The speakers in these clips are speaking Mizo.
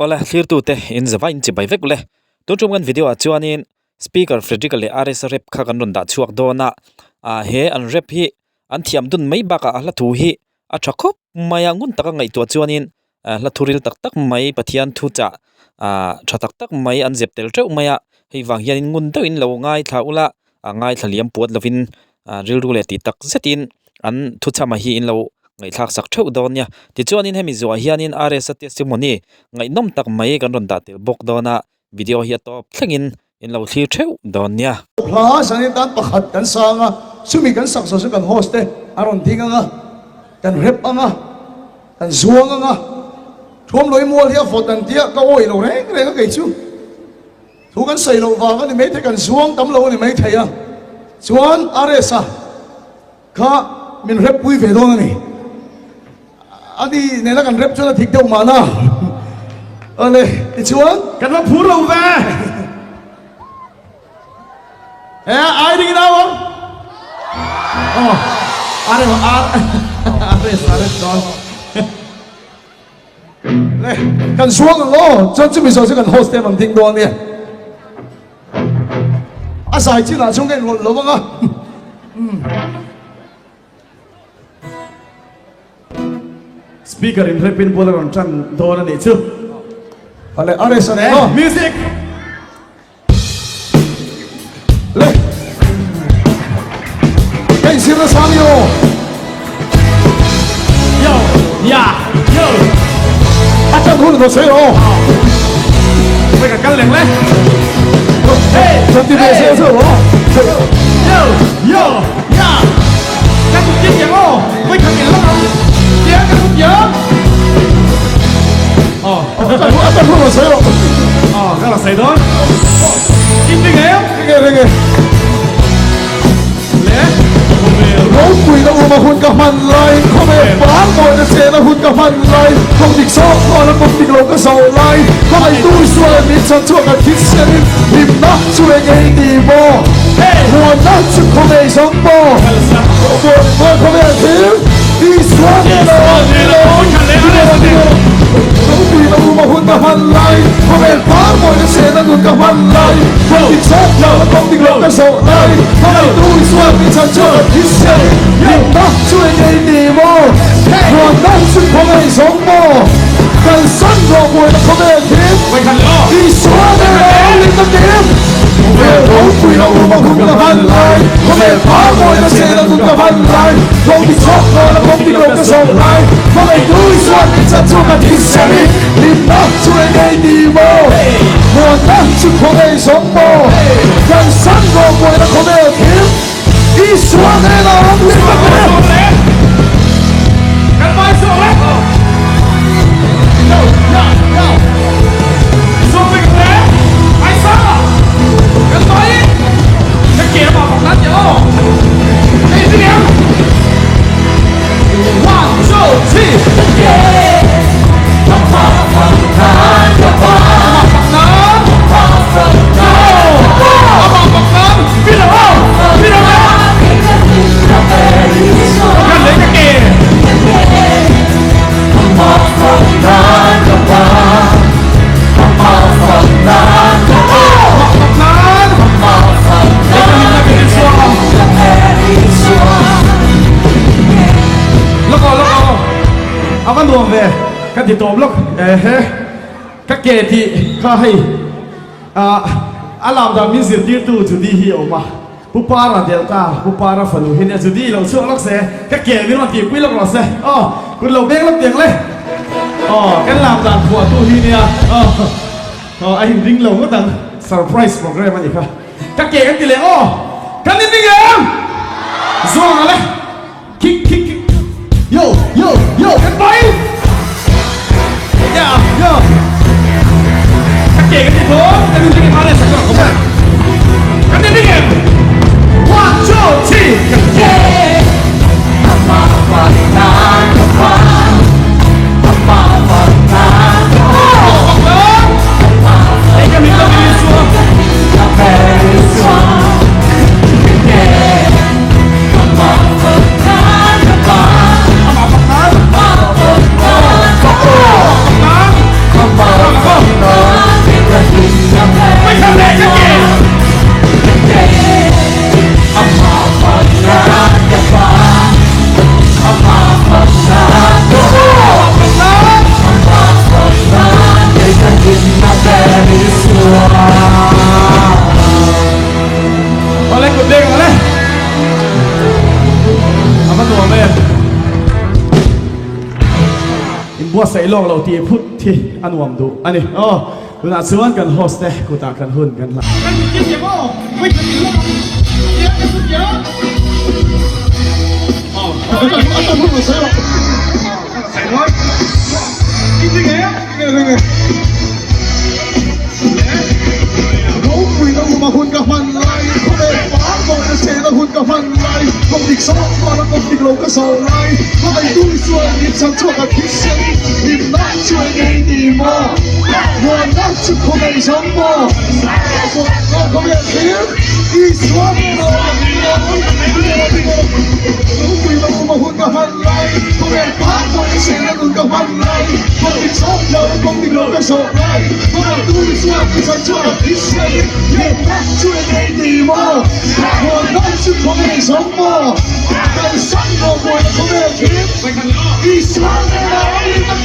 Awle thlirtute in zava in chibai vek ule. Tun tum kan video ah chuanin speaker Frederick-a leh RS-a rep kha kan rawn dah chhuak dawn a. Ah he an rep hi an thiam dun mai bakah a hla thu hi a tha khawp mai a ngun taka ngaihtuah chuanin hla thu ril tak tak mai Pathian thu chah ah tha tak tak mai an zep tel teuh mai a. Hei vang hianin ngun deuhin lo ngaithla ula a ngaithla liam puat lovin ah rilru leh tih tak zetin an thuchhama hi in lo ngaihthlak sak theuh dawn nia. Tichuanin hemi zuah hianin RS-a testimony ngaihnawm tak mai kan rawn dah tel bawk dawn a, video hi a tawp thlengin in lo thlir theuh dawn nia. Hla zanin tan pakhat kan sang a, chumi kan sak zawh chu kan host te a rawn ding ang a, kan rep ang a, kan zuang ang a, Thuamlawi mual hi a vawt an tia ka awih lo reng reng a kei chu. Thu kan sawi loh vang a ni maithei, kan zuang tam lo a ni maithei a, chuan RS-a kha min rep pui ve dawn a ni. A ni nena kan rep chuan a dik deuh mahna. Awle, tichuan. Kan va phur lo ve. He ai ding in au ang. Oh, are ar RS RS dawn. Le, kan zuang ang aw, chuan chumi zawh chu kan host em ang ding dawn nia. A zai chin ah chuan ka inrawlh lo ang a. Speaker in repin bul a rawn tan dawn a nih chu. Ale, RS a nen aw. Music! Le. Hei zir na sang yo. Yo, ya, yo. A chan hun no sei o. Bây giờ căng leng le. Hey, Chan ti ve se se o. Yo, yo, ya. Các cục chiến giang ô, với thằng in lắm. Yeah, các cục nhớ. Ờ. A chan hun no sei o. Ờ, các là sei đó. Kim đi nghe. Ringe ringe. Le. Ropui na uma hun ka hman lai khawvel par mawi na chena hun ka hman lai kawng dik zawk kual a kawng dik lo ka zawh lai hmangaih tu sual min chhan chhuak a thil siamin hlimna chu eng ei ni maw muanna chu khawvel zawng maw muan khawvel thil Isua nilo nilo Ropui na uma hun ka hman lai khawvel par mawi na chena nun ka hman lai kawng dik zawk kual a kawng dik lo ka zawh lai hmangaih tu Isua min chhan chhuak a thil siamin hlimna chu eng ei ni maw muanna chu khawngaih zawng maw kalsan rawh buaina khawvel thim Isua nen a awm in ka kim khawvel ropui lo uma hun ka hman lai khawvel par mawina chena nun ka hman lai kawng dik chhawk hnawl a kawng dik lo ka zawh lai hmangaih tu Isua min chhan chhuak a thil siamin hlimna chu eng ei ni maw muanna chu khawngaih zawng maw kalsan rawh buaina khawvel thim Isua nen a awm in ka kim. Kan vai zawh le. Yo, ya, ya. Isua pek le. Ai sa. Kan vai. Ka ke ma pak nan ya o. Hei ding em. One, two, three. Ama pak nan. Yo. Ama pak nan. Pila o. Pila le. Kan lei ka ke. Mak pak nan. Lei ka lim na ka Isua. Lawk aw, lawk aw. A va nuam ve. Ka ti tawp lawk. Ehe. Ka ke tih kha hei ah a lam dan min zirtirtu Judy hi a awm a. Pu Para Delta, Pu Para fanu hi nia Judy lo chhuak lawk se, ka ke min rawn tihpui lawk rawh se. Aw, kut lo beng lawk tiang le. Aw, kan lam dan phuahtu hi nia. Aw, aw, a inring lo ngawt ang. Surprise program a nih kha. Ka ke kan ti leh aw. Kan inring em? Zawng ang le. Kick, kick, kick. Yo, yo, yo. Kan pai. Yeah, yo. Ka ke kan ti tho. Kan inring em? Are sakra kom. Kan inring em? One, two, three. Ka ke. Inbuatsaih lawk loh tih phut hi a nuam duh a ni. Aw, tunah chuan kan host te kutah kan hun kan hlan. Ropuina uma hun ka hman lai, khawvel par mawina chena hun ka hman lai, kawng dik zawk chuan a kawng dik lo ka zawh lai, hmangaihtu chuan min chhan chhuak a thisen, hlimna chu eng ei ni maw, muanna chu khawngaih zawng maw, khawvel thlir Isua nen a awm ang Ropuina uma hun ka hman lai, khawvel par mawina chena nun ka hman lai, kawng dik zawk chuan a kawng dik lo ka zawh lai, hmangaihtu chuan min chhan chhuak a thisen, hlimna chu eng ei ni maw, muanna chu khawngaih zawng maw, kalsan rawh mawina khawvel thlir Isua nen a awm ang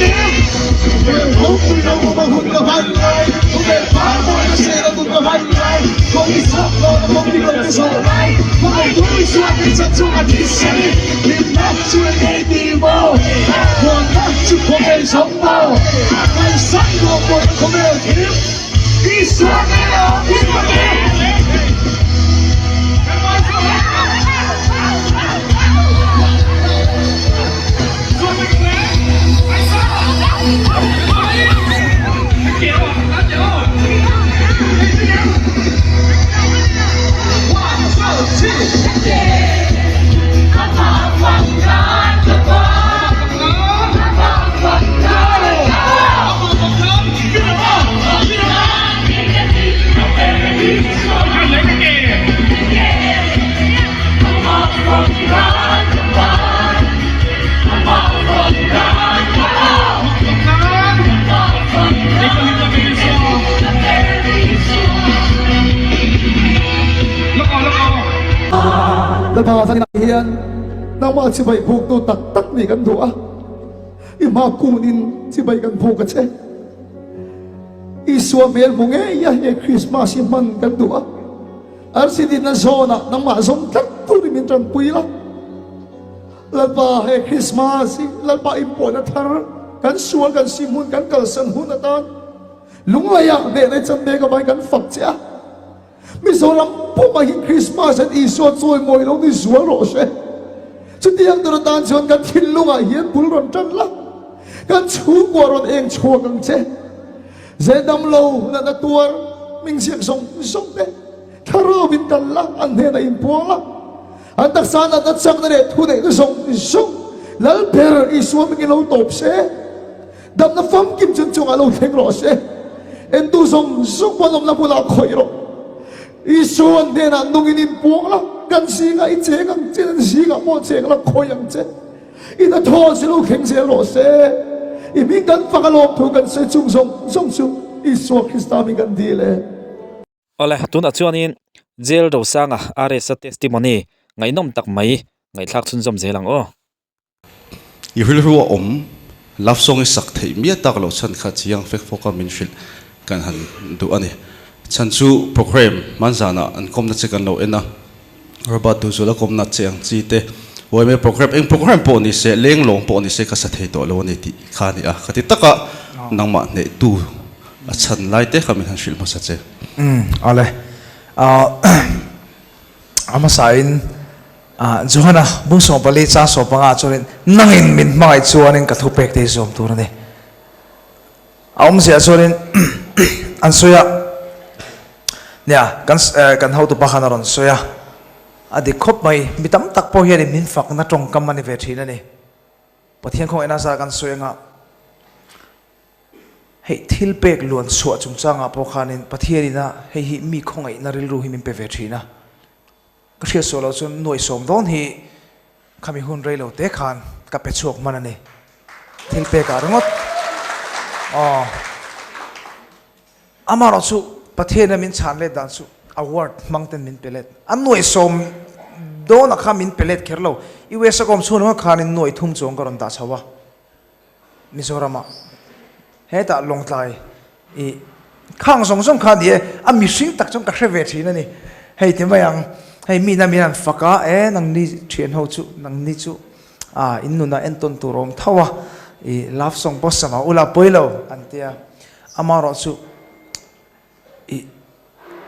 Khawvel ropuina uma hun ka hman lai, khawvel par mawina chena nun ka hman lai, kawng dik zawk chuan a kawng dik lo ka zawh lai, hmangaihtu chuan min chhan chhuak a thisen, hlimna chu eng ei ni maw, muanna chu khawvel zawng maw, kalsan rawh mawina khawvel thim Isua nen a awm ang Lalpa zaninah hian nangmah chibai buktu tak tak nih kan duh a, i hma kunin chibai kan buk a che. Isua hmel hmu ngei a he Krismas hi hman kan duh a. Arsi dinna zawnah nangmah zawng tlat turin min tanpui la. Lalpa, he Krismas hi Lalpa inpawhna thar, kan sual kan sim hun, kan kalsan hun atan lunglaiah hnehna i chan mek avangin kan fak che a. Mizoram pumah hian Krismas hian Isua chawimawi lo ni zual rawh se. Chutiang tur atan chuan kan thinlungah hian bul rawn tan la, kan chhungkua rawn eng chhuak ang che. Zehdam lo natna tuar hming ziak zawng zawng te thlarau in kal la, an hnenah in puang la, an taksa natna chakna leh thuneihna zawng zawng Lal ber Isua hmingin lo tawp se, damna famkim chung chungah lo thleng rawh se, entu zawng zawng pawh an awmna hmunah khawih rawh. Isua an hnenah nungin in puang la, kan zingah i cheng ang che, an zingah pawh cheng la khawih ang che. I hnathawh chu lo thleng zel rawh se. I hming kan fak a lawm thu kan sawi chung zawng zawng chu Isua Krista hming kan dil e. Awle, tunah chuanin Jail Rosanga RS-a testimony ngaihnawm tak mai ngaihthlak chhunzawm zel ang aw. I rilru a awm, love song i sak theih miah tak loh chhan kha chiang fek fawk a min hrilh kan han duh a ni. Chhan chu program hmanzanah an kawmna che kan lo en a. Robert Duhzula kawmna che ang chi te yma program eng program pawh ni se leng lawng pawh ni se ka sa thei tawh lo a ni tih kha a ni a ka ti taka nangmah hnehtu a chhan lai te kha min han hrilh hmasa che. Umm awle a hmasa in Johana bung 14 chang 15 ah chuanin nangin min hmangaih chuanin ka thupek te hi zawm tur a ni. A awmzia chuanin an sawi a, nia kan kan hotupa khan a rawn sawi a, a dik khawp mai, mi tam tak pawh hianin min fakna tawngkam a ni ve thin a ni. Pathian khawngaihna zar kan sawi anga hei thil pek luan chhuah chungchangah pawh khanin Pathianina hei hi mi khawngaihna rilru hi min pe ve thin a, ka hriat suah loh chuan nuaih sawm dawn hi Khami hun rei lo te khan ka pe chhuak hman a ni. Thil pek ah ringawt. Aw. Amaherawh chu Pathian a min chhan let dan chu award hmang ten min pe let. An nuaih sawm dawn ah khan min pe let kher lo. US a ka awm chhung ringawt khan in nuaih thum chuang ka rawn dah chho a. Mizoram ah hetah Lawngtlai i khang zawng zawng kha a ni e, a mihring tak chuan ka hre ve thin a ni. Hei ti mai ang, hei mi ina min han fak a, e nangni thian ho chu, nangni chu ah in nunah entawn tur a awm tho a, I love song pawh sama ula pawi lo an tia. Amaherawhchu i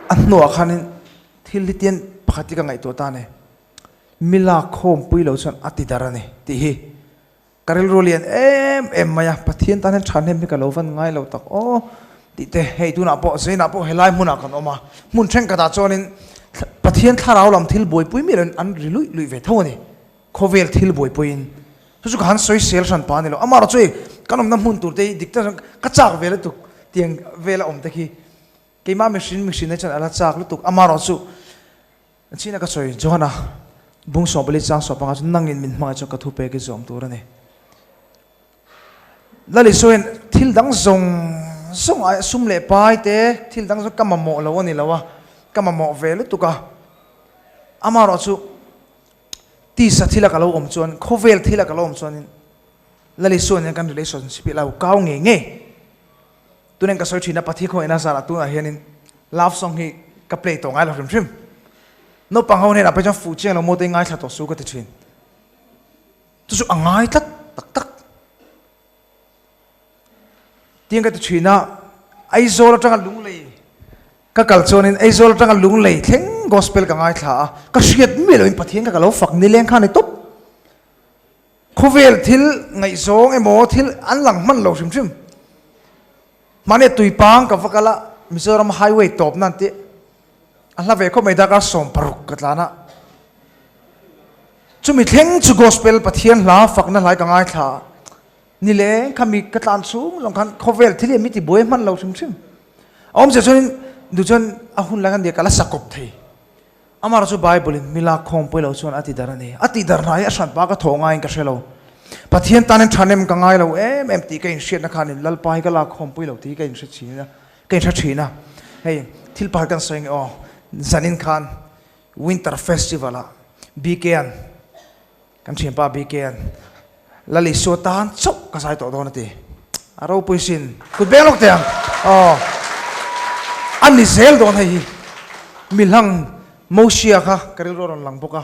a hnuah khanin thil hi tian pakhat hi ka ngaihtuah ta a ni. Mi lak khawmpui lo chuan a ti dar a ni tih hi ka rilru lian em em mai a. Pathian tan hian thahnem hi ka lo van ngai lo tak aw tih te hei tunah pawh zainah pawh helai hmunah kan awm a. Hmun thenkhatah chuanin Pathian thlarau lam thil buaipui miah loin an ri luih luih ve tho a ni. Khawvel thil buaipuiin chu chu ka han sawi sel hran pa a ni lo. Amaherawhchu hei kan awmna hmun tur te hi dik tak chuan ka chak ve lutuk tiang vela awm te khi keimah mihring mihrinna chuan a la chak lutuk. Amaherawhchu china ka sawi Johana bung 14 chang 15 chu nangin min hmangaih chuan ka thu pek i zawm tur a ni. Lalisua hian thil dang zawng zawng aia sum leh pai te thil dang zawng ka mamawh lo a ni lo a, ka mamawh ve lutuk a. Amaherawhchu Tisa thila ka lo awm chuan, khawvel thila ka lo awm chuanin Lalisua nen kan relationship hi a lo kau ngei ngei. Tunen ka sawi thin a, Pathian khawngaihna zarah tunah hianin love song hi ka play tawh ngai lo hrim hrim. Naupang ho hnenah pawh chuan fuh chiang lo maw te ngaithla tawh su ka ti thin. Chu chu a ngai tlat tak tak. Tiang ka ti thin a, Aizawl atanga Lunglei ka kal chuanin Aizawl atanga Lunglei thleng gospel ka ngaithla a, ka hriat miah loin Pathian kha ka lo fak nileng kha a ni tawp. Khawvel thil ngaihzawng emaw thil an lang hman lo hrim hrim. Mahni tuipang ka va kal a, Mizoram highway tawp nan tih a hla ve khawp mai darkar 16 ka tlan a. Chumi thleng chu gospel Pathian hla fakna hlai ka ngaithla a, ni leng kha mi ka tlan chhung lawng khan khawvel thil hi mi ti buai hman lo hrim hrim. A awmzia chuanin duh chuan a hun lai khan nia ka la sakawp thei. Amaherawhchu Bible in mi lak khawm pawi lo chuan a ti dar a ni. A ti dar hna hi a hran pa ka thawh ngaiin ka hre lo. Pathian tanin thanem ka ngai lo em em tih ka inhriatna khanin Lalpa hi ka lak khawm pawi lo tih hi ka inhre thin a, ka inhre thin a. Hei thil pakhat kan sawi nge aw, zanin khan Winter Festival ah BK-a'n kan thianpa BK-a'n Lal Isua tan chauh ka zai tawh dawn a ti. A ropui sin. Kut beng lawk teh ang. Aw. A ni zel dawn hei hi. Mihlang Mosia kha ka rilru a rawn lang bawk a.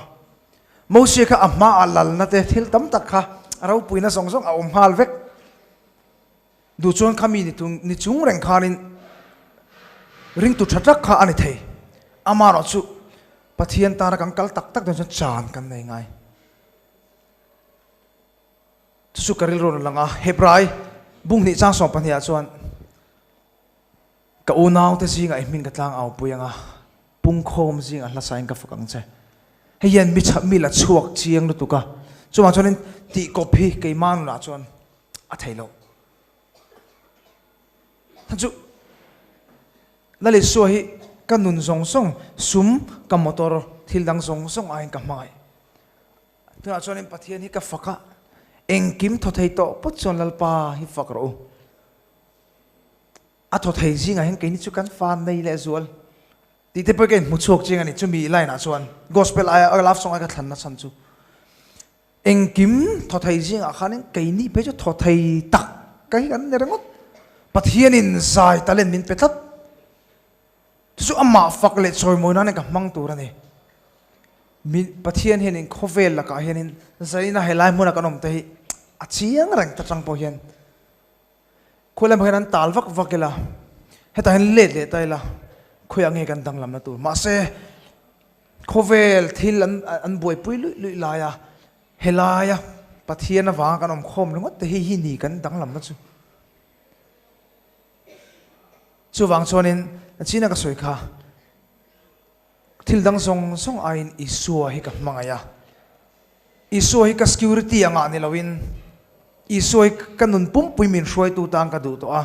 Mosia kha a hmaah lalna te thil tam tak kha a ropuina zawng zawng a awm nghal vek. Duh chuan kha mi ni chung reng khanin ringtu tha tak kha a ni thei. Amaherawhchu Pathian tana kan kal tak tak dawn chuan chan kan nei ngai. Chu chu ka rilru rawn lang a, Hebrai bung hnih chang 12 ah chuan ka unaute zingah i hming ka tlang au pui ang a, pungkhawm zingah hlasain ka fak ang che. Hei hian mi chhah mi la chhuak chiang lutuk a, chuvang chuanin tihkawp hi keimah nunah chuan a thei lo. Than chu Lalisua hi ka nun zawng zawng sum ka motor thil dang zawng zawng aiin ka hmangaih. Tunah chuanin Pathian hi ka fak a, engkim thaw thei tawh pawt chuan Lalpa hi fak rawh u. A thaw thei zingah hian keini chu kan fa nei leh zual tih te pawh ka inhmu chhuak chiang a ni. Chumi line ah chuan gospel aia love song aia ka thlanna chhan chu engkim thaw thei zingah khanin keini phei chu thaw thei tak ka hi kan ni ringawt. Pathianin zai talent min pe tlat. Chu chu amah fak leh chawimawi nan ka hmang tur a ni. Mi Pathian hianin khawvel lakah hianin zaina helai hmuna kan awm te hi a chiang reng ta tang pawh hian khawi lamah hian an tal vak vak ila, hetah hian let leh ta ila khawiah nge kan danglamna tur. Mahse khawvel thil an an buaipui luih luih laia helaia Pathian avanga kan awm khawm ringawt te hi hi ni kan danglamna chu. Chuvang chuanin china ka sawi kha thil dang zawng zawng aiin Isua hi ka hmangaih a, Isua hi ka security angah ni loin Isua hi ka nun pumpui min hruaitu tan ka duh tawh a,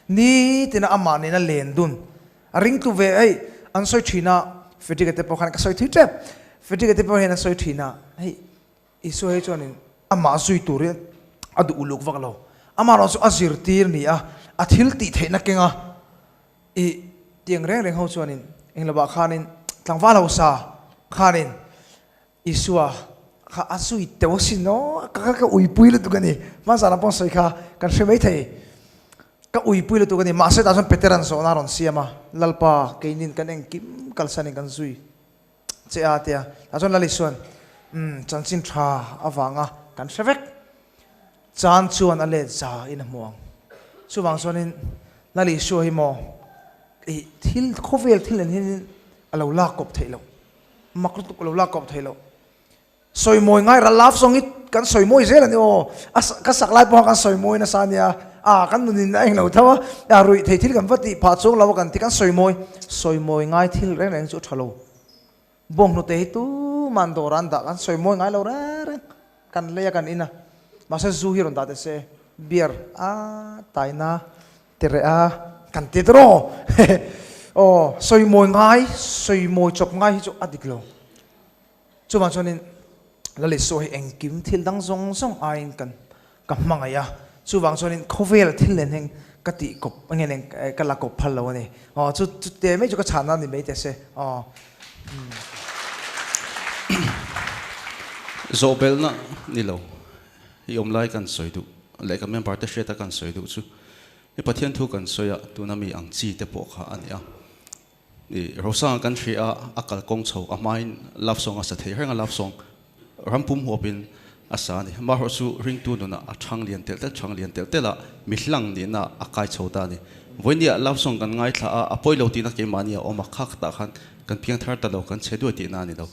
nitina amah nena len dun a ringtu ve hei an sawi thin a, Frederick-a te pawh khan ka sawi thui tep, Frederick-a te pawh hian an sawi thin a, hei Isua hi chuanin amah zui turin a duh uluk vak lo. Amaherawh chu a zirtir ni a, a thil tih theihna keng a. I tiang reng reng ho chuanin englo ah khanin tlangval hausa khanin Isua kha a zui teuh asin aw, ka ka uipui lutuk a ni. Hmanzan ah pawh sawi kha kan hre mai thei. Ka uipui lutuk a ni. Mahse tah chuan Peteran zawhna a rawn siam a, Lalpa, keinin kan engkim kalsanin kan zui. Che a tia, tah chuan Lali chuan, Umm, chanchin tha avanga kan hre vek. Chan chuan a let za in a hmu ang. Chuvang chuanin Lal Isua hi maw ih thil khawvel thil nen hianin a lo lak kawp theih loh, mak lutuk a lo lak kawp theih loh. Sawi mawi ngai ral love song hi kan sawi mawi zel a ni aw, a ka sak lai pawha kan sawi mawi nasa a nia, ah kan nunin a englo tho a, ah ruih thei thil kan va tih phah chuang lo a kan ti kan sawi mawi, sawi mawi ngai thil reng reng chu a tha lo. Bawnghnute hi tuman dawrah an dah kan sawi mawi ngai lo reng reng, kan lei a kan in a, mahse zu hi rawn dah teh se, beer a taina ti reh a kan ti tawh aw, sawi mawi ngai, sawi mawi chawp ngai hi chu a dik lo. Chuvang chuanin Lalisua hi engkim thil dang zawng zawng aiin kan ka hmangaih a, chuvang chuanin khawvel thil nen hian ka tih kawp nge nen ka la kawp phal lo a ni. Aw chu chu te mai chu ka chhan a ni mai teh se aw. Zawhbelna ni lo i awm lai kan sawi duh leh kan member te hriata kan sawi duh chu i Pathian thu kan sawi a, tuna mi ang chi te pawh kha a ni a. I Rosanga kan hria a, a kal kawng chho a hmain love song a sa thei reng a, love song ram pum huapin a sa a ni. Amaherawh chu ringtu nunah a chhang lian telh telh chhang lian telh telh a, mi hlang nihna a kai chho ta a ni. Vawinia love song kan ngaithla a, a pawi lo tihna keimahni a awm a, kha khatah khan kan piang thar ta lo, kan chhe duai tihna a ni lo.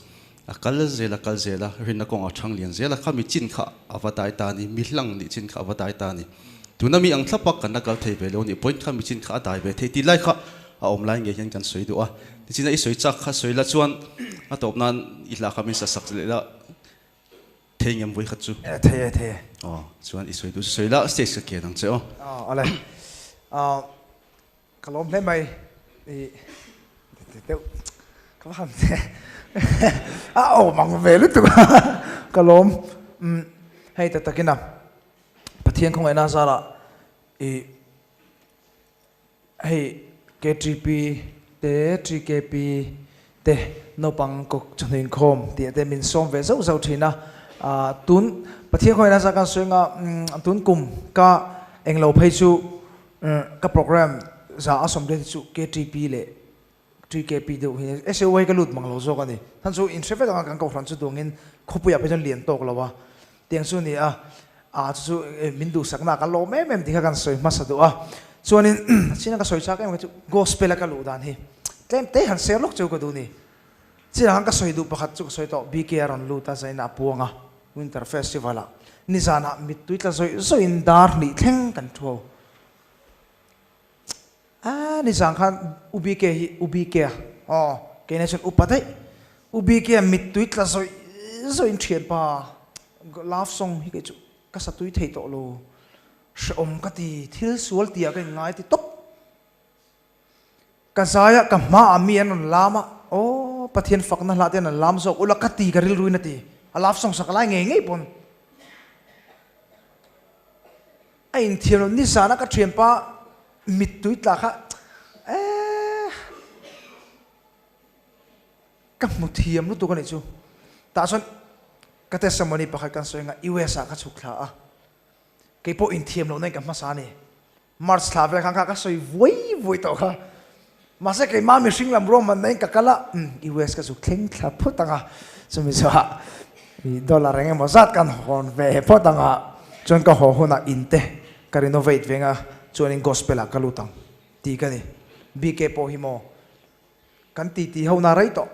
A kal zel a kal zel a, rinna kawngah a chhang lian zel a, khami chin kha a va dai ta a ni, mi hlang nih chin kha a va dai ta a ni. Tuna mi ang thlap a kan la kal thei ve lo nih pawhin khami chin kha a dai ve thei tih lai kha a awm lai ngei hian kan sawi duh a. Tichina i sawi chak kha sawi la chuan a tawp nan i hla kha min sa sak leh la thei ngem vawi khat chu. E thei e thei e. Aw chuan i sawi duh chu sawi la stage ka kian ang che aw. Aw awle. Aw Ka lawm hle mai i deuh ka va han a awm ang ve lutuk a ka lawm hei tak takin a Pathian khawngaihna zarah i hei KTP te TKP te naupang kawk chawhnu inkhawm tih te min sawm ve zauh zauh thin a tun Pathian khawngaihna zar kan sawi anga tun kum ka englo phei chu Ka program za a sawm te chu KTP leh TKP deuh hi SAY ka lut mang lo zawk a ni. Than chu in hre vek anga kan kohhran chu duangin khawpuiah phei chuan lian tawk lo a. Tiang chu ni a, a chu chu min duhsakna ah kan lawm em em tih kha kan sawi hmasa duh a. Chuanin china ka sawi chak em chu gospel a ka luh dan hi tlem te han share lawk cheu ka duh ni. China khan ka sawi duh pakhat chu ka sawi tawh BK a rawn lut a zaina a puang a. Winter Festival ah nizanah mittui tla zawih zawih in dar hnih thleng kan thu. A nizan khan U BK hi U BK a aw keina chuan upa daih U BK a mittui tla zawih zawih in thianpa love song hi kei chu ka sa tui thei tawh lo hrehawm ka ti thil sual tih ah ka in ngai ti tawp. Ka zai a, ka hmaah mi an rawn lam a, aw Pathian fakna hlah te an rawn lam zawk ula ka ti ka rilruin a ti, a love song sak lai ngei ngei pawn a inthiam lo, nizana ka thianpa mittui tla kha eh ka hmu thiam lutuk a nih chu, tah chuan ka testimony pakhat kan sawi anga US ah ka chhuk thla a, keipawh inthiam lohna in ka hmasa a ni. March thla vel khan kha ka sawi vuai vuai tawh kha. Mahse keimah mihring lam ruahmanna in ka kal a, umm US ka zuk thleng thla phawt ang a, chumi chuah i dollar eng emaw zat kan hawn ve phawt ang a, chuan ka haw hunah in te ka renovate veng a, chuanin gospel ah ka lut ang tih ka ni. BK pawh hi maw kan titi ho na rei tawh.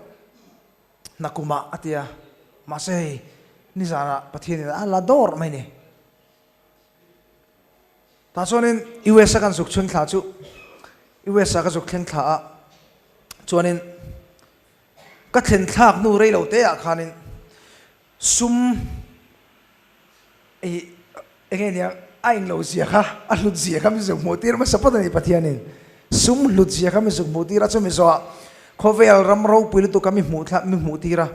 Nakumah a ti a, mahse hei nizanah Pathianin a la dawr mai ni. Tah chuanin US a kan zuk chhun thla chu US ah ka zuk thleng thla a, chuanin ka thlen thlak hnu rei lo te ah khanin sum ih eng nge nia a englo zia kha a hlut zia kha min zuk hmuh tir hmasa phawt a ni Pathianin sum hlut zia kha min zuk hmuh tir a, chumi zawhah khawvel ram ropui lutuk kha mi hmuh thla mi hmuh tir a.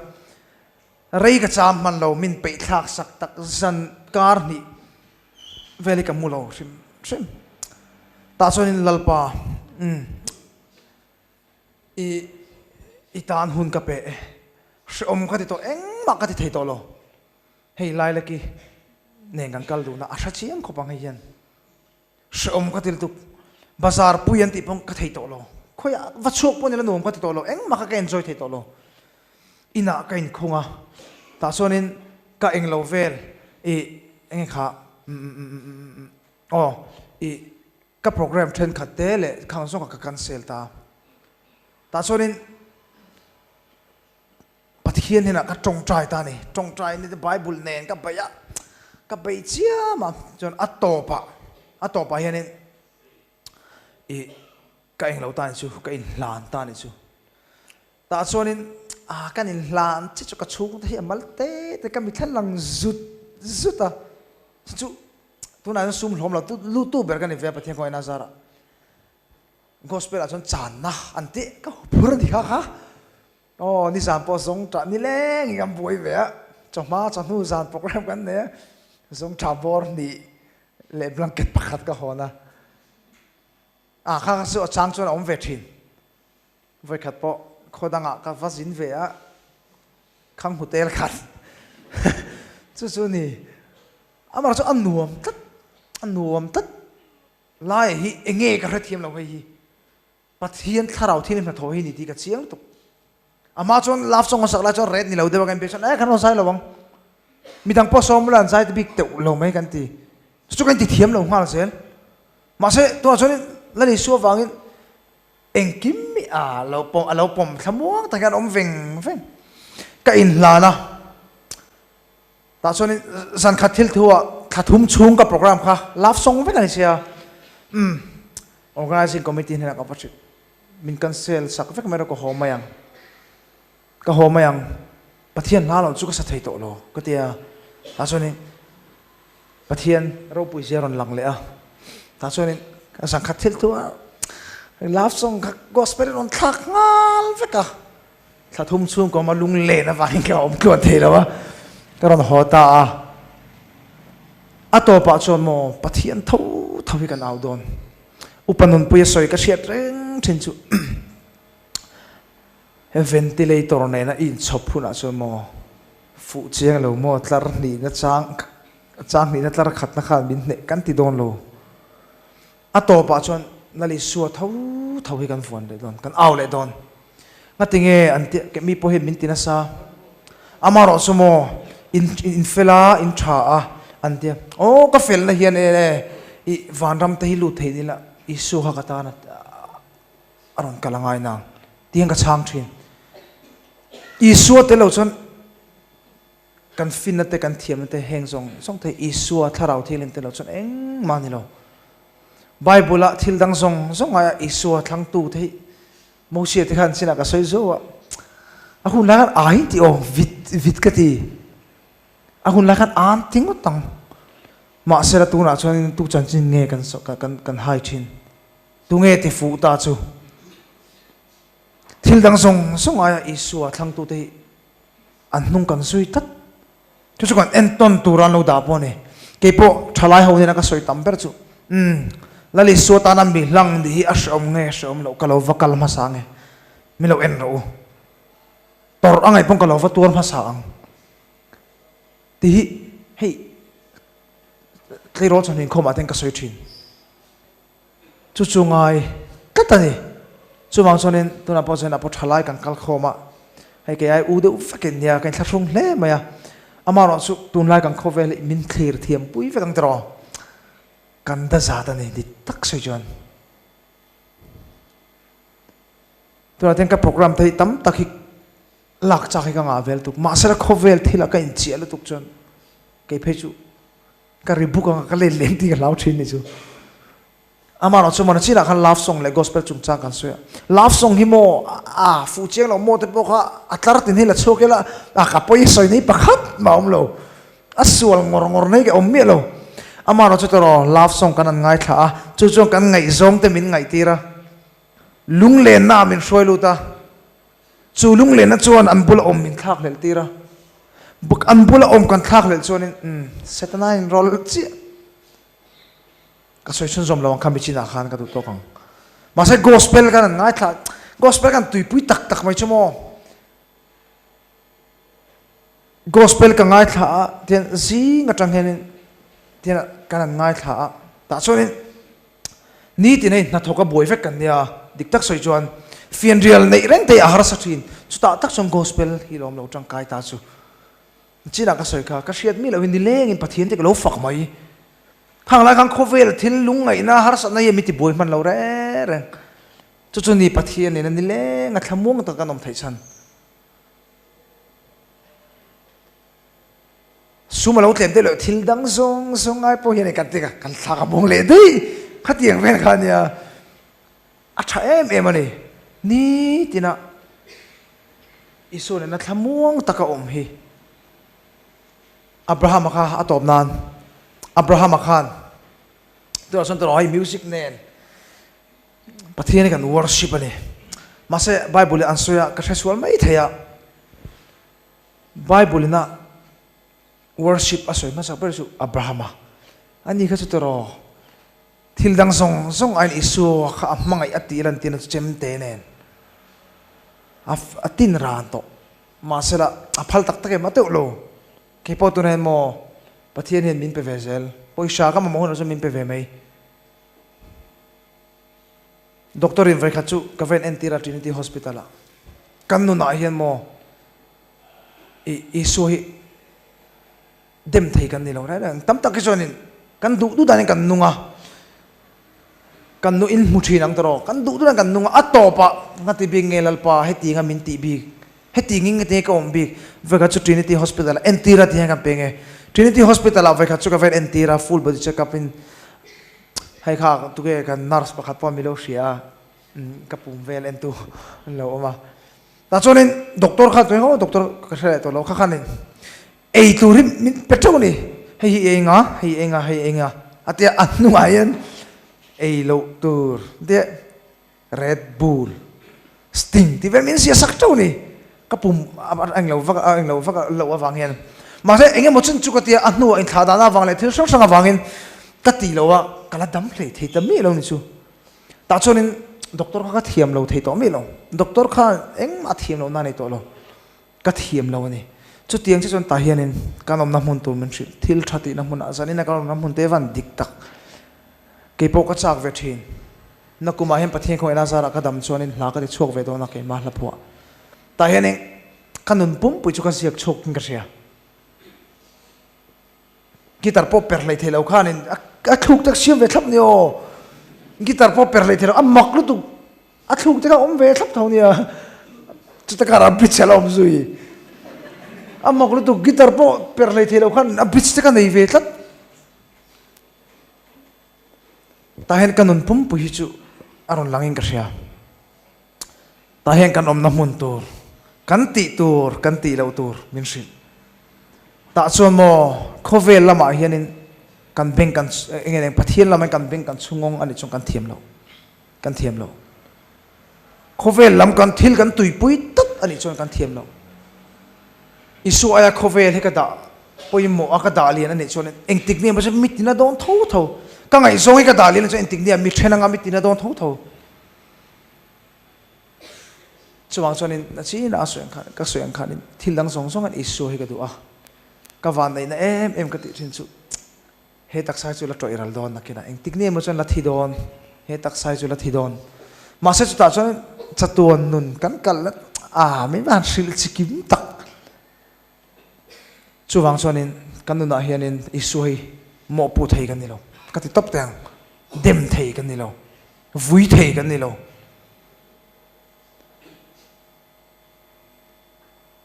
Rei ka cham hman lo, min peih thlak sak tak zan kar hnih vel hi ka mu lo hrim hrim. Tah chuanin Lalpa, umm, i i tan hun ka pe e, hrehawm ka ti tawh, engmah ka ti thei tawh lo. Hei Lailaki nen kan kal duhna a hre chiang khawp ang hei hian. Hrehawm ka ti lutuk, bazar pui an tih pawh ka thei tawh lo, khawiah va chhuak pawh nila nuam ka ti tawh lo, engmah kha ka enjoy thei tawh lo. Inah ka inkhung a, tah chuanin ka englo vel i enge kha Umm aw i ka program thenkhat te leh khang zawng ka cancel ta. Tah chuanin Pathian hnenah ka tawngtai ta a ni. Tawngtai ni te Bible nen ka beih a, ka beih chiam a, chuan a tawpah a tawpah hianin i ka englo ta ni chu, ka inhlan ta ni chu. Tah chuanin ah kan inhlan che chu ka chhungte hi a mal te te ka mitthla lang zut zut a, chu tunah hian sum hlawm lo tu lutu ber ka ni ve a Pathian kawngin a zarah Gospel ah chuan channa an tih ka huphur a ni kha kha aw nizan pawh zawng tah nileng in kan buai ve a chawhma chawhnu zan program kan nei a zawng tha bawr hnih leh blanket pakhat ka hawn a ah kha kha chu a chang chuan a awm ve thin. Vawikhat pawh khaw dangah ka va zin ve a, khang hotel khat chu chu ni. Amah chu a nuam tlat, a nuam tlat lai hi enge ka hrethiam lo hei hi. Pathian thlarau thil hnathawh hi ni tih ka chiang lutuk. Amah chuan love song a sak lai chuan red ni lo deuh a kan inbiak chuan e kan rawn zai lo ang. Midang pawh sawm ula an zai te bik teuh lo mai kan ti. Chu chu kan intithiam lo nghal zel. Mahse tunah chuan Lal Isua vangin Engkim hi a lo pawm a lo pawm thlamuang tak hian a awm veng veng. Ka inhlan a, tah chuanin zan khat thil thu ah thla thum chhung ka program kha love song vek a ni sia. Umm organising committee hnenah ka va hrilh, min cancel sak vek mai rawh ka haw mai ang, ka haw mai ang, Pathian hla lo chu ka sa thei tawh lo ka ti a, tah chuanin Pathian ropui zia rawn lang leh a, tah chuanin zan khat thil thu a love song kha gospel in rawn thlak nghal vek a, thla thum chhung ka awm a lunglen avangin ka awm tluan thei lo a, ka rawn haw ta a, a tawpah chuan maw Pathian tho tho hi kan au dawn, upa nunpuia sawi ka hriat reng thin chu he ventilator nena i inchhawp hunah chuan maw fuh chiang lo maw tlar hnihna chang chang hnihna tlar khatna khan min hneh kan ti dawn lo. A tawpah chuan Lalisua tho tho hi kan vuan leh dawn, kan au leh dawn. Ngatinge an ti ke mi pawh hian min ti nasa. Amaherawh chu maw in in fel a, in tha a an tia. Aw ka felna hian e i vanram te hi lut thei nila Isua kha ka tan a a rawn kal a ngai nang tiang ka chhang thin. Isua tel lo chuan kan finna te kan thiamna te heng zawng zawng te Isua thlarau thianghlim tel lo chuan engmah a ni lo. Bible ah thil dang zawng zawng aia Isua thlangtu te hi Mosia te khan chinah ka sawi zo a, a hun lai khan ai tih aw vit vit ka ti. A hun lai khan an ti ngawt ang. Mahsela tunah chuan tu chanchin nge kan kan kan hai thin. Tunge ti fuh ta chu? Thil dang zawng zawng aia Isua thlangtute hi an hnung kan zui tlat. Chu chu kan entawn tura an lo dah pawh a ni. Kei pawh thalai ho hnena ka sawi tam ber chu, Umm, Lal Isua tana mi hlang nih hi a hrehawm nge hrehawm loh ka lo va kal hmasa nge? Mi lo en rawh u. Tawrh a ngaih pawn ka lo va tuar hmasa ang. Tih hi hei tleirawl chawhnu inkhawmah te hian ka sawi thin. Chu chu ngai tlat a ni. Chuvang chuanin tunah pawh chuan a paw tha lai kan kal khawm a, hei kei ai u deuh vekin nia ka inthlahrung hle mai a. Amaherawh chu tunlai kan khawvel hi min thlir thiam pui vek ang tiraw? Kan da zat a ni dik tak sawi chuan. Tunah hian ka program te hi tam tak hi lak chak hi ka ngah vel tuk. Mahsela khawvel thilah ka inchiah lutuk chuan kei phei chu Ka ri buk anga ka let lem tih ka hlau thin ni chu. Amaherawh chu mawna chinah khan love song leh gospel chungchang kan sawi a. Love song hi maw a fuh chiang lo maw te pawh kha a tlar tin hi la chhuak ila a ka pawi sawi nei pakhat mah a awm lo. A sual ngawr ngawr nei ka awm miah lo. Amaherawh chu tawraw love song kan an ngaithla a, chu chuan kan ngaihzawng te min ngaihtir a. Lunglenna ah min hruai lut a. Chu lunglenna chuan an bula awm min thlakhlelh tir a, an bula awm kan thlakhlelh chuanin umm Setana in rawlh chiah ka sawi chhunzawm lo ang kha michinah khan ka duh tawk ang. Mahse gospel khan an ngaithla, gospel khan tuipui tak tak mai chu maw? Gospel ka ngaithla a tian zing atang hianin tian kan an ngaithla a tah chuanin nitin hei hnathawk a buai vek kan nia dik tak sawi chuan fianrial neih reng te hi a harsa thin chutah tak chuan gospel hi lawm lo tangkai ta chu chinah ka sawi kha ka hriat mi lohin nilengin Pathian te ka lo fak mai. Khang lai khan khawvel thil lungngaihna harsatna hi mi tibuai hman lo reng reng. Chu chu ni Pathian nen a ni leng a thlamuang tak kan awm theih chhan. Sum a lo tlem deuh loh thil dang zawng zawng ngai pawh hian kan ti ka kan thlak a muang leh daih khatiang vel kha nia a tha em em a ni. Nitina Isua nena thlamuang taka awm hi Abrahama kha a tawp nan Abrahama khan tunah chuan tunah hei music nen Pathian hi kan worship a ni. Mahse Bible in an sawi a ka hre sual mai thei a Bible ina worship a sawi hmasa ber chu Abrahama a ni kha chu tawh thil dang zawng zawng aiin Isua kha a hmangaih a tih lan tirna chu chemte nen a tin ran tawh. Mahsela a phal tak tak em a teuh lo. Kei pawh tunah hian maw Pathian hian min pe ve zel. Pawisa ka mamawh hunah chuan min pe ve mai. Doctor in vawikhat chu ka va in entir a Trinity Hospital ah. Kan nunah hian maw i Isua hi dem thei kan ni lo reng reng. Tam tak hi chuanin kan duh duh danin kan nung a, kan nu in hmu thin ang tawh, kan duh duh danin kan nung a, a tawpah nga ti bik nge Lalpa heti anga min tih bik, heti ngin nge ka awm bik, vawikhat chu Trinity Hospital ah entir a ti hian kan pe nge. Trinity Hospital ah vawikhat chu ka va in entir a, full body check up in hei kha tuge kan nurse pakhat pawh mi lo hria a, ka pum vel entu an lo awm a. Tah chuanin doctor kha chuan aw doctor ka hre leh tawh lo kha khanin ei tur hi min pe teuh a ni, hei hi ei nga, hei ei nga, hei ei nga a tia a hnungah hian ei loh tur tia Red Bull Sting tih vel min ziah sak teuh a ni, ka pum a englo vak a englo vak loh avang hian mahse eng emaw chin chu ka tia a hnuah inthlah dan avang leh thil hrang hrang avangin ka tih loh a ka la dam hlei thei ta miah lo ni chu. Tah chuanin doctor kha ka thiam lo thei tawh miah lo, doctor kha engmah a thiam loh na nei tawh lo, ka thiam lo a ni. Chutiang che chuan tah hianin kan awmna hmun tur min hrilh, thil tha tihna hmunah zanina kan awmna hmun te van dik tak keipawh ka chak ve thin. Nakumah hian Pathian khawngaihna zarah ka dam chuanin hla ka ti chhuak ve dawn a keimah hla phuah. Tah hianin ka nun pumpui chu ka ziak chhuak in ka hria. Guitar pawh per hlei thei lo khanin a thluk te siam ve thlap ni aw. Guitar pawh per hlei thei lo a mak lutuk a thluk te kha awm ve thlap tho nia. Chuta karah bridge a la awm zui. A mak lutuk guitar pawh per hlei thei lo khan a bridge te kha nei ve tlat. Tah hian ka nun pumpui hi chu a rawn langin ka hria. Tah hian kan awmna hmun tur, kan tih tur, kan tih loh tur min hrilh. Tah chuan maw khawvel lamah hianin kan beng kan eng nge Pathian lamah hian kan beng kan chhungawng a nih chuan kan thiam lo, kan thiam lo. Khawvel lam kan thil kan tuipui tlat a nih chuan kan thiam lo. Isua aia khawvel hi ka dah pawimawh a ka dah lian a nih chuan engtik nia mahse mi tina dawn tho tho. Ka ngaihzawng hi ka dah lian a nih chuan engtik nia mi then anga mi tina dawn tho tho. Chuvang chuanin na chin a sawi ang khan ka sawi ang khanin thil dang zawng zawng an Isua hi ka duh a, ka vanneihna em em ka tih thin chu he taksa hi chu la tawih ral dawn nakinah engtik ni emaw chuan la thi dawn, he taksa hi chu la thi dawn. Mahse chutah chuan chatuan nun kan kal a min van hrilh chi kim tak. Chuvang chuanin kan nunah hianin Isua hi mawhpuh thei kan ni lo, ka ti tawp teh ang, dem thei kan ni lo. Vui thei kan ni lo.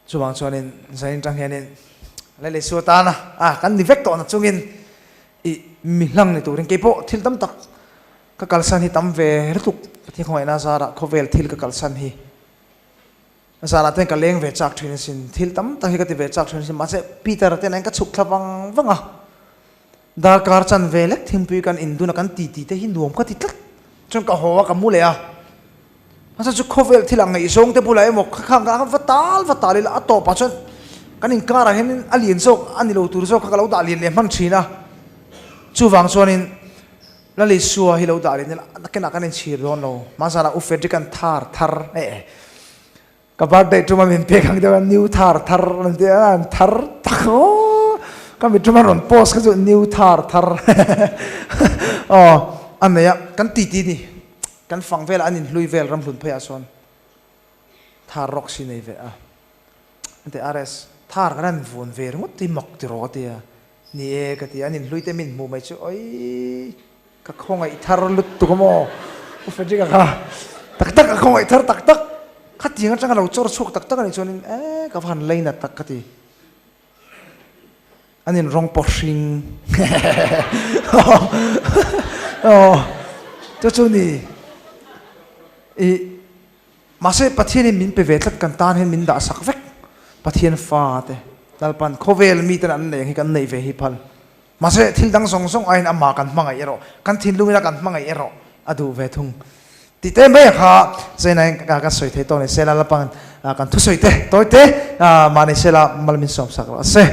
Chuvang chuanin zanin tang hianin Lal Isua tana a kan ni vek tawh na chungin i mi hlang ni turin keipawh thil tam tak ka kalsan hi tam ve lutuk Pathian khawngaihna zarah khawvel thil ka kalsan hi zanah ten ka leng ve chak thin asin thil tam tak hi ka ti ve chak thin asin mahse Peter te nen ka chhuk thla vang vang a. Darkar chan ve lek thingpui kan indun a kan ti ti te hi nuam ka ti tlat chuan ka haw a ka mu leh a hmasa chu khawvel thil ang ngaihzawng te bulah emaw kha khang ka va tal va tal ila a tawpah chuan kan inkarah hian a lian zawk a ni lo tur zawk kha ka lo dah lian leh hman thin a chuvang chuanin Lalisua hi lo dah lian ila nakinah kan inchhir dawn lo hmasa U Frederick an thar thar eh Ka birthday tuma min pek ang deuh a new thar thar an ti a an thar tak aw ka mit tuma rawn post kha chu new thar thar aw a nei a kan ti ti ni kan fang velah an inhlui vel ramhlun pheiah sawn thar rawk si nei ve a an ti RS thar kan han vun ve ringawt hi mak ti rawh a ti a. Ni e ka ti a, an inhlui te min hmuh mai chu oi ka khawngaih thar lutuk a maw U Frederick-a kha tak tak ka khawngaih thar tak tak khatiang atanga lo chawr chhuak tak tak a nih chuanin e ka va han lei nat tak ka ti. An in rawng pawh hring aw chu chu ni i mahse Pathian in min pe ve tlat kan tan hian min dah sak vek Pathian fa te Lalpan khawvel mi ten an nei ang hi kan neih ve hi phal mahse thil dang zawng zawng aiin amah kan hmangaih erawh kan thinlung ina kan hmangaih erawh a duh ve thung tih te mai a kha zainain kan sawi thei tawk ni sela Lalpan kan thusawi te tawi te mahni sela mal min sawm sak rawh se.